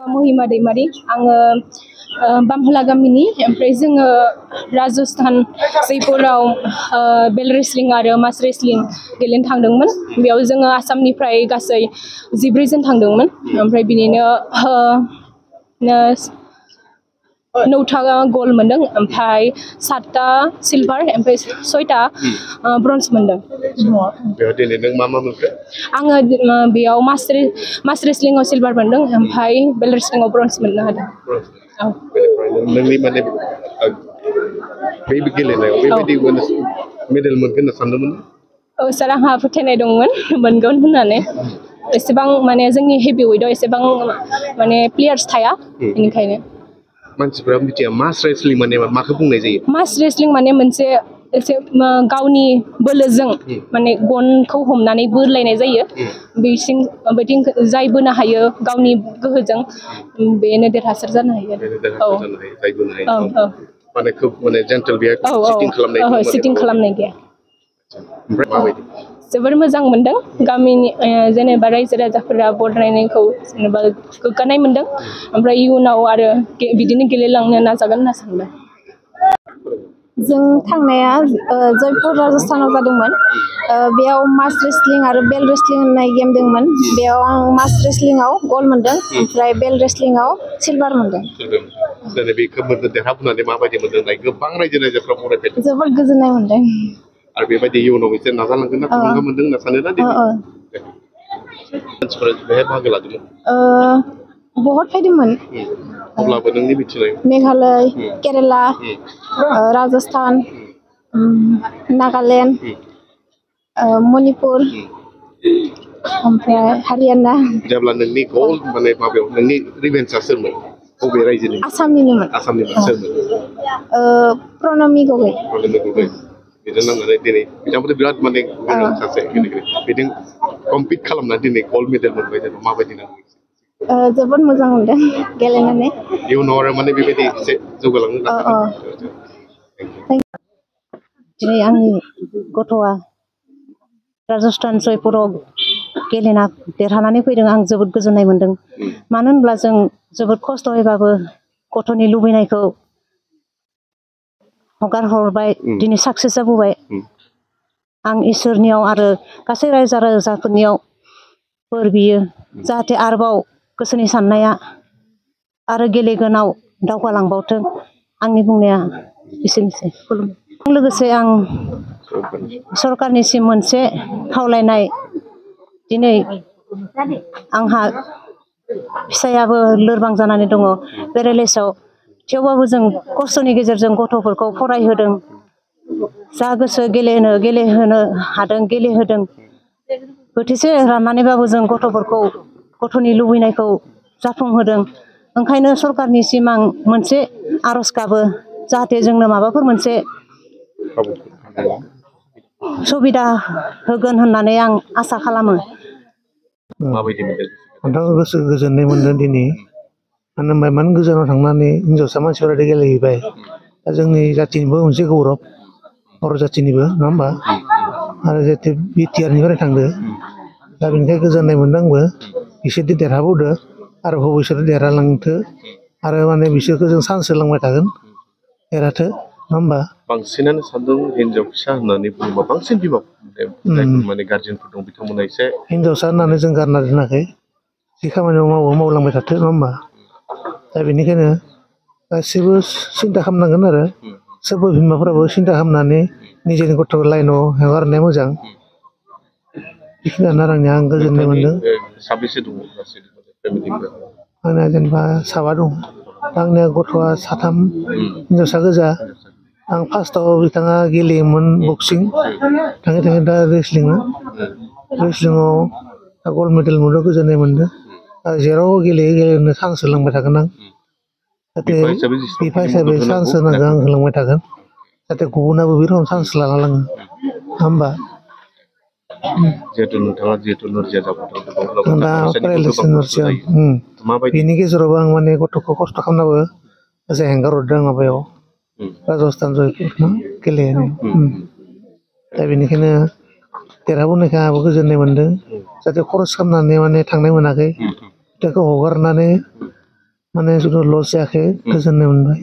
महिमा दैमारि आङो बामहुला गामिनि ओमफ्राय जोङो राजस्थान जयपुराव बेल रेसलिं आरो मास रेसलिं गेलेनो थांदोंमोन बेयाव जोङो आसामनिफ्राय गासै 14 जन थांदोंमोन ओमफ्राय बिनिनो 9टा गल्ड मोनदों ओमफ्राय 7टा सिलभार ओमफ्राय 6टा ब्रन्ज मोनदों। बेयाव दिनै नों मा मा मोनखो? आङो बेयाव मास रेसलिंआव सिलभार मोनदों ओमफ्राय बेल रेसलिंआव ब्रन्ज मोननो हादों। औ नोंनि माने बे गेलेनायाव बेबायदि मेडेल मोनगोन होनना सानदोंमोन? औ सार आंहा फोथायनाय दंमोन मोनगोन होननानै एसेबां माने जोंनि हेभि वेटआव एसेबां माने प्लेयार्स थाया बेनिखायनो मानसिफ्रा मिथिया मास रेसलिं माने माखौ बुंनाय जायो? मास रेसलिं माने मोनसे एसे गावनि बोलोजों माने गनखौ हमनानै बोलायनाय जायो बेसिम बेथिं जाय बोनो हायो गावनि गोहोजों बेनो देरहासार जानो हायो। औ माने खोब माने जेन्टल बेयाव सिटिं खालामनाय गैया। ओमफ्राय माबायदि? जोबोर मोजां मोनदों गामिनि जेनेबा रायजो राजाफोरा बरायनायखौ जेनेबा गोग्गानाय मोनदों ओमफ्राय इयुनाव आरो बिदिनो गेलेलांनो नाजागोन होनना सानबाय। जों थांनाया जयपुर राजस्थानाव जादोंमोन बेयाव मास रेसलिं आरो बेल रेसलिं होननाय गेम दंमोन बेयाव आं मास रेसलिंआव गल्ड मोनदों ओमफ्राय बेल रेसलिंआव सिलभार मोनदों। दिनै बेखौ देरहाबोनानै माबायदि मोनदों? गोबां रायजो राजाफ्रा बरायफैदों। जोबोद गोजोननाय मोनदों। आरो बेबायदि इयुनाव एसे नाजालांगोन ना थुलुंगा मोनदों होनना सानो ना दिनै? मानसिफोरा बेहाय बाहागो लादोंमोन? बहुत फैदोंमोन। अब्लाबो नोंनि मिथिनाय मेघालय, केरेला, राजस्थान, नागालेण्ड, मणिपुर ओमफ्राय हारियाना। जेब्ला नोंनि गल्ड माने माबायाव नोंनि रिभेन्सआ सोरमोन? बबे रायजोनि? आसामनिनोमोन। सोरमोन? प्रणमि गगৈ। बेजों नांनानै दिनै बिथांमोन बिराद माने गोरों सासे गेलेगिरि बिदि कम्पिट खालामनानै दिनै गल्ड मेडेल मोनबाय जेनेबा माबायदि नाङो? जोबोद मोजां मोनदों गेलेनानै। इयुनाव आरो माने बेबायदि एसे जौगालांनो नाजागोन। दिनै आंनि गथ'आ राजस्थान जयपुराव गेलेना देरहानानै फैदों आं जोबोद गोजोननाय मोनदों मानो होनब्ला जों जोबोद खस्थ'यैबाबो गथ'नि लुबैनायखौ हगार हरबाय दिनै साक्सेस जाबोबाय। आं इसोरनियाव आरो गासै रायजो राजाफोरनियाव बोर बियो जाहाथे आरोबाव गोसोनि साननाया आरो गेलेगोनाव दावगालांबावथों। आंनि बुंनाया एसेनोसै। लोगोसे आं सरकारनिसिम मोनसे खावलायनाय दिनै आंहा फिसायाबो लोरबां जानानै दङ पेरालाइसआव थेवबाबो जों खस्थ'नि गेजेरजों गथ'फोरखौ फरायहोदों जा गोसो गेलेहोनो हादों गेलेहोदों बोथिसे राननानैबाबो जों गथ'फोरखौ गथ'नि लुबैनायखौ जाफुंहोदों। ओंखायनो सरकारनिसिम आं मोनसे आर'ज गाबो जाहाथे जोंनो माबाफोर मोनसे सुबिदा होगोन होननानै आं आसा खालामो। गोसो गोजोननाय मोनदों दिनै मानो होनबा इमान गोजानाव थांनानै हिनजावसा मानसिफोरा गेलेहैबाय दा जोंनि जाथिनिबो मोनसे गौरब बर' जाथिनिबो नङा होमबा आरो जाहाथे बिटिआरनिफ्राय थांदो दा बेनिखायनो गोजोननाय मोनदों आंबो बिसोरदि देरहाबोदो आरो भबिष्यतआव देरहालांथो आरो माने बिसोरखौ जों चान्स होलांबाय थागोन देरहाथो नङा होमबा। बांसिनानो सानदों हिनजाव फिसा होननानै बुङोबा बांसिन बिमा जायफोर माने गार्जेनफोर दं बिथांमोना एसे हिनजावसा होननानै जों गारना दोनाखै जि खामानियाव मावलांबाय थाथों नङा होमबा। दा बेनिखायनो गासैबो सिन्था खालामनांगोन आरो सोरबा बिमाफोराबो सिन्था खालामनानै निजेनि गथ' लाइनाव हगारनाया मोजां बेखिनियानो आरो आं गोजोननाय मोनदों। साबेसे दङ आंना जेनेबा 7 दं आंनिया गथ'आ 3 हिनजावसा गोजा। आं फार्स्टआव बिथाङा गेलेयोमोन बक्सिं थाङै थाङै दा रेसलिंआव गल्ड मेडेल मोनदों गोजोननाय मोनदों आरो जेराव गेलेनो चान्स होलांबाय थागोन आं जाहाथे बिफा हिसाबै चान्स होनांगौ आं होलांबाय थागोन जाहाथे गुबुनाबो बे रखम चान्स लाना लाङो नङा होमबा। दा पेरालाइसिस नोरजिया बेनि गेजेरावबो आं माने गथ'खौ खस्थ' खालामनाबो ओजों हेंगार हरदों माबायाव राजस्थान जयपुर गेलेनो दा बेनिखायनो देरहाबोनायखाय आंहाबो गोजोननाय मोनदों जाहाथे खरस खालामनानै माने थांनाय मोनाखै फिथाइखौ हगारनानै माने जुदि लस जायाखै गोजोननाय मोनबाय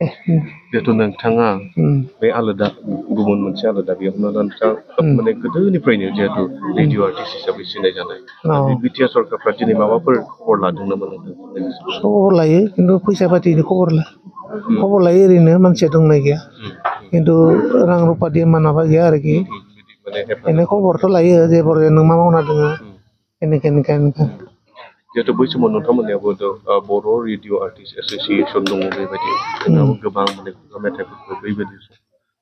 जिहेतु नोंथाङा बे आलादा गुबुन मोनसे आलादा बेयावनो नोंथाङा माने गोदोनिफ्रायनो जिहेतु रेडिअ आर्टिस्ट हिसाबै सिनायजानाय बिटिआर सरकारफ्रा दिनै माबाफोर खबर लादों नामा नोंथां? खबर लायो खिन्थु फैसा पातिनि खबर लायो ओरैनो मानसिया दंना गैया खिन्थु रां रुपा डिमान्ड माबा गैया आरोखि एने खबरथ' लायो जे नों मा मावना दोङो एनेके जिहेतु बै समाव नोंथांमोननियाबो बर' रेडिअ आर्टिस्ट एस'सिएसन दङ बेबायदि जोंनाबो गोबां माने खुगा मेथाइफोरखौ बेबायदि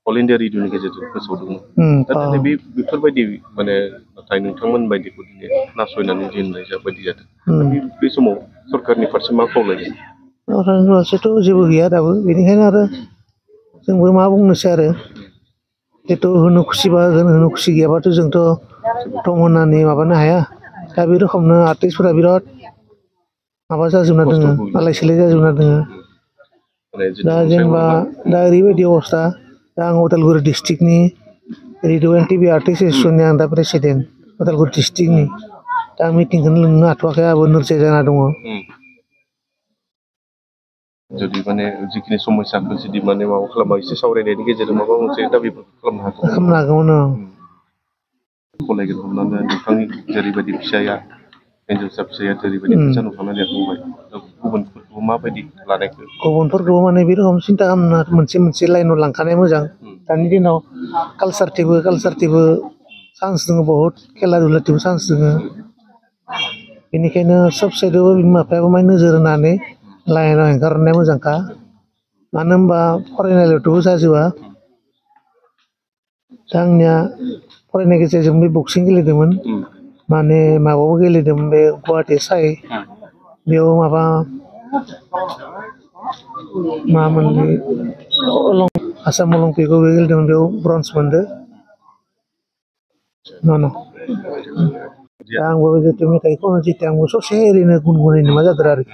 अल इन्डिया रेडिअनि गेजेरजों फोसावदोंमोन दा दिनै बेफोरबायदि माने नाथाय नोंथांमोन बायदिखौ दिनै नासयनानै दोननाय बायदि जादों बे समाव सरकारनि फारसे मा खावलायगोन? फारसेथ' जेबो गैया दाबो बेनिखायनो आरो जोंबो मा बुंनोसै आरो जिहेथु होनो खुसिबा होगोन होनो खुसि गैयाबाथ' जोंथ' दं होननानै माबानो हाया दा बे रोखोमनो आर्टिस्टफोरा बिराद माबा जाजोबना दोङो आलाय सिलाय जाजोबना दोङो दा जेनेबा दा ओरैबायदि अबस्था दा आं उदालगुरि डिस्ट्रिक्टनि रेडिअ एन्ड टिभि आर्टिस्ट एस'सिएसननि आं दा प्रेसिडेन्ट उदालगुरि डिस्ट्रिक्टनि दा मिटिंखौनो लिंनो हाथ'वाखै आंबो नोरजिया जाना दङ जुदि माने जिखिनि समस्याखौ जुदि माने माबा खालामबा एसे सावरायनायनि गेजेरजों माबा मोनसे दाबिफोर खालामनो हागौमोन खावलायगोन हमनानै नोंथांनि जेरैबायदि फिसाया हिन्जावसा फिसाया जेरैबायदि फैसा नुखांनानै देरखांबाय गुबुनफोरखौबो माबायदि लानायखौ गुबुनफोरखौबो माने बे रोखोम सिन्था खालामना मोनसे लाइनाव लांखानाया मोजां दानि दिनाव कालसारथिबो चान्स दङ बहुत खेला दुलाथिबो चान्स दङ बेनिखायनो सब साइडआवबो बिमा बिफायाबो माय नोजोर होनानै लाइनाव हेंगारनाया मोजांखा मानो होनबा फरायनायल'थ' जाजोबा दा आंनिया फरायनाय गेजेरजों बे बक्सिं गेलेदोंमोन माने माबायावबो गेलेदोंमोन बे गुवाहाटि साइ बेयाव माबा मामोन बे आसाम अलिम्पिकआव गेलेदोंमोन बेयाव ब्रन्ज मोनदों दा आंबो जितु मेथाइ खनो जितु आंबो ससे ओरैनो गुनगुनायनो मा जादों आरोखि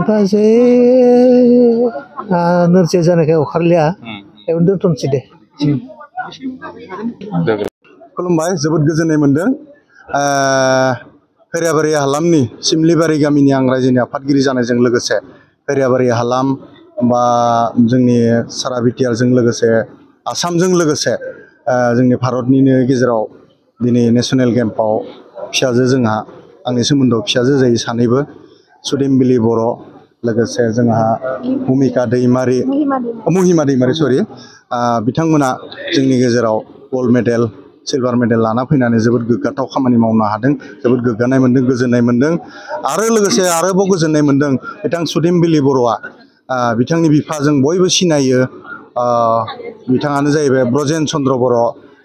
बाजै नोरजिया जानायखाय अखारलिया बेयावनो दोनथ'नोसै दे खुलुमबाय जोबोद गोजोननाय मोनदों खैराबारि हालामनि सिमलिबारि गामिनि आं रायजोनि आफादगिरि जानायजों लोगोसे खैराबारि हालाम बा जोंनि सारा बिटिआरजों लोगोसे आसामजों लोगोसे जोंनि भारतनिनो गेजेराव दिनै नेशनेल गेम्सआव फिसाजो जोंहा आंनि सोमोन्दोआव फिसाजो जायो सानैबो सुदेमबिलि बर' लोगोसे जोंहा भुमिका दैमारि महिमा दैमारि सरि बिथांमोना जोंनि गेजेराव गल्ड मेडेल सिलभार मेडेल लाना फैनानै जोबोद गोग्गाथाव खामानि मावनो हादों जोबोद गोग्गानाय मोन्दों गोजोननाय मोन्दों आरो लोगोसे आरोबाव गोजोननाय मोन्दों बिथां सुदेमबिलि बर'आ बिथांनि बिफाजों बयबो सिनायो बिथाङानो जाहैबाय ब्रजेन चन्द्र बर'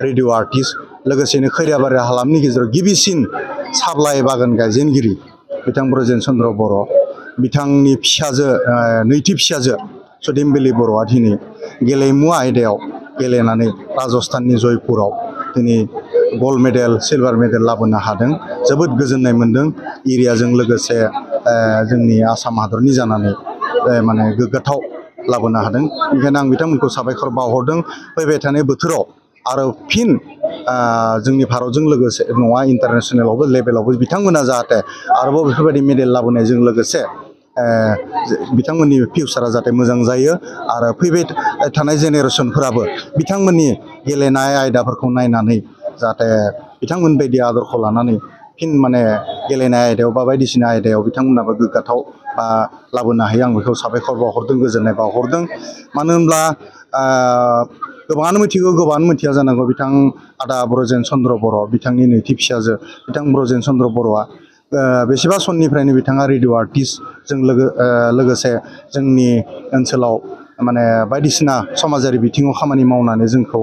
रेडिअ आर्टिस्ट लोगोसेनो खैराबारि हालामनि गेजेराव गिबिसिन साब्लाइ बागान गायजेनगिरि बिथां ब्रजेन चन्द्र बर' बिथांनि फिसाजो नैथि फिसाजो सुदेमबिलि बर'आ दिनै गेलेमु आयदायाव गेलेनानै राजस्थाननि जयपुराव दिनै गल्ड मेडेल सिलभार मेडेल लाबोनो हादों जोबोद गोजोननाय मोन्दों एरियाजों लोगोसे जोंनि आसाम हादरनि जानानै माने गोग्गाथाव लाबोनो हादों बेनिखायनो आं बिथांमोनखौ साबायखर बावहरदों फैबाय थानाय बोथोराव आरो फिन जोंनि भारतजों लोगोसे नङा इन्टारनेसनेलावबो लेभेलावबो बिथांमोना जाहाथे आरोबाव बेफोरबायदि मेडेल लाबोनायजों लोगोसे बिथांमोननि फिउचारा जाहाथे मोजां जायो आरो फैबाय थानाय जेनेरेसनफोराबो बिथांमोननि गेलेनाय आयदाफोरखौ नायनानै जाहाथे बिथांमोन बायदि आदरखौ लानानै फिन माने गेलेनाय आयदायाव बा बायदिसिना आयदायाव बिथांमोनाबो गोग्गाथाव लाबोनो हायो आं बेखौ साबायखर बावहरदों गोजोननाय बावहरदों मानो होनब्ला गोबाङानो मिथिगौ गोबाङानो मिथिया जानांगौ बिथां आदा ब्रजेन चन्द्र बर' बिथांनि नैथि फिसाजो बिथां ब्रजेन चन्द्र बर'आ बेसेबा समनिफ्रायनो बिथाङा रेडिअ आर्टिस्टजों लोगोसे जोंनि ओनसोलाव माने बायदिसिना समाजारि बिथिङाव खामानि मावनानै जोंखौ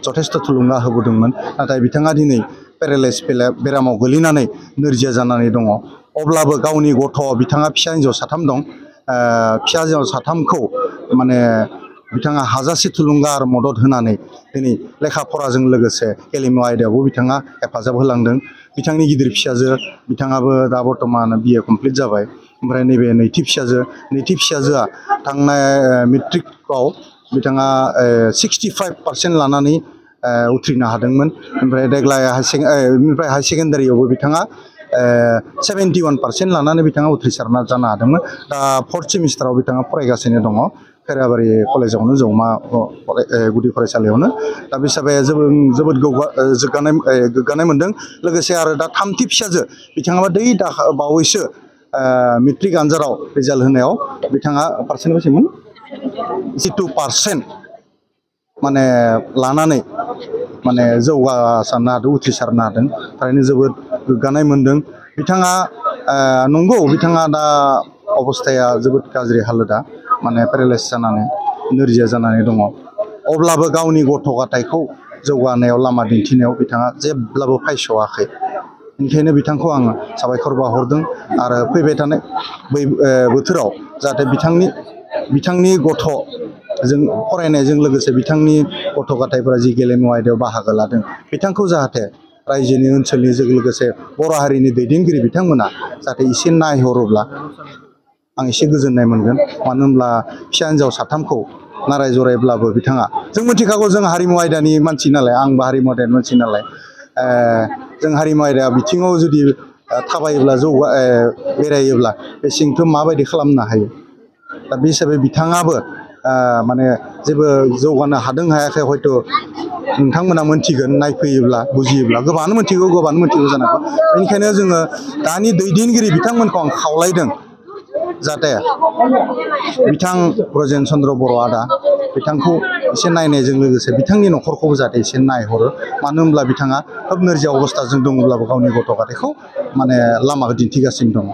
जथेस्थ' थुलुंगा होबोदोंमोन नाथाय बिथाङा दिनै पेरालाइस बेरामाव गोलैनानै नोरजिया जानानै दङ अब्लाबो गावनि गथ' बिथाङा फिसा हिन्जाव साथाम दं फिसा हिन्जाव साथामखौ माने बिथाङा हाजासे थुलुंगा आरो मदद होनानै दिनै लेखा फराजों लोगोसे गेलेमु आयदायावबो बिथाङा हेफाजाब होलांदों बिथांनि गिदिर फिसाजो बिथाङाबो दा बर्थमान बिए कमप्लिट जाबाय ओमफ्राय नैबे नैथि फिसाजोआ थांनाय मेट्रिकआव बिथाङा 65% लानानै उथ्रिनो हादोंमोन ओमफ्राय देग्लाय हायार सेकेन्डारियावबो बिथाङा 71% लानानै बिथाङा उथ्रिसारना जानो हादोंमोन दा 4th सेमिस्टाराव बिथाङा फरायगासिनो दङ खैराबारि कलेजावनो जौमा गुदि फरायसालियावनो दा बे हिसाबै जोबोद गोग्गानाय मोन्दों लोगोसे आरो दा 3थि फिसाजो बिथाङाबो बावैसो मेट्रिक आनजादाव रिजाल्ट होनायाव बिथाङा पार्सेन्ट बेसेमोन 62% माने लानानै माने जौगासारनो हादों उथ्रिसारनो हादों थारैनो जोबोद गोग्गानाय मोन्दों बिथाङा नंगौ बिथाङा दा अबस्थाया जोबोद गाज्रि हालोदा माने पेरालाइसिस जानानै नोरजिया जानानै दङ अब्लाबो गावनि गथ' गथायखौ जौगानायाव लामा दिन्थिनायाव बिथाङा जेब्लाबो फायस'आखै ओंखायनो बिथांखौ आङो साबायखर बावहरदों आरो फैबाय थानाय बै बोथोराव जाहाथे बिथांनि गथ' जों फरायनायजों लोगोसे बिथांनि गथ' गथायफोरा जि गेलेमु आयदायाव बाहागो लादों बिथांखौ जाहाथे रायजोनि ओनसोलनि लोगोसे बर' हारिनि दैदेनगिरि बिथांमोना जाहाथे एसे नायहरोब्ला आं एसे गोजोननाय मोनगोन मानो होनब्ला फिसा हिन्जाव साथामखौ नाराय जरायब्लाबो बिथाङा जों मिथिखागौ जों हारिमु आयदानि मानसि नालाय आंबो हारिमु आयदानि मानसि नालाय जों हारिमु आयदा बिथिङाव जुदि थाबायोब्ला बेरायोब्ला बे सिंखौ माबायदि खालामनो हायो दा बे हिसाबै बिथाङाबो माने जेबो जौगानो हादों हायाखै हयथ' नोंथांमोना मोनथिगोन नायफैयोब्ला बुजियोब्ला गोबाङानो मोनथिगौ जानांगौ बेनिखायनो जोङो दानि दैदेनगिरि बिथांमोनखौ आं खावलायदों जाहाथे बिथां ब्रजेन चन्द्र बर' आदा बिथांखौ एसे नायनायजों लोगोसे बिथांनि न'खरखौबो जाहाथे एसे नायहरो मानो होनब्ला बिथाङा खोब नोरजिया अबस्थाजों दङब्लाबो गावनि गथ' गथायखौ माने लामाखौ दिन्थिगासिनो दङ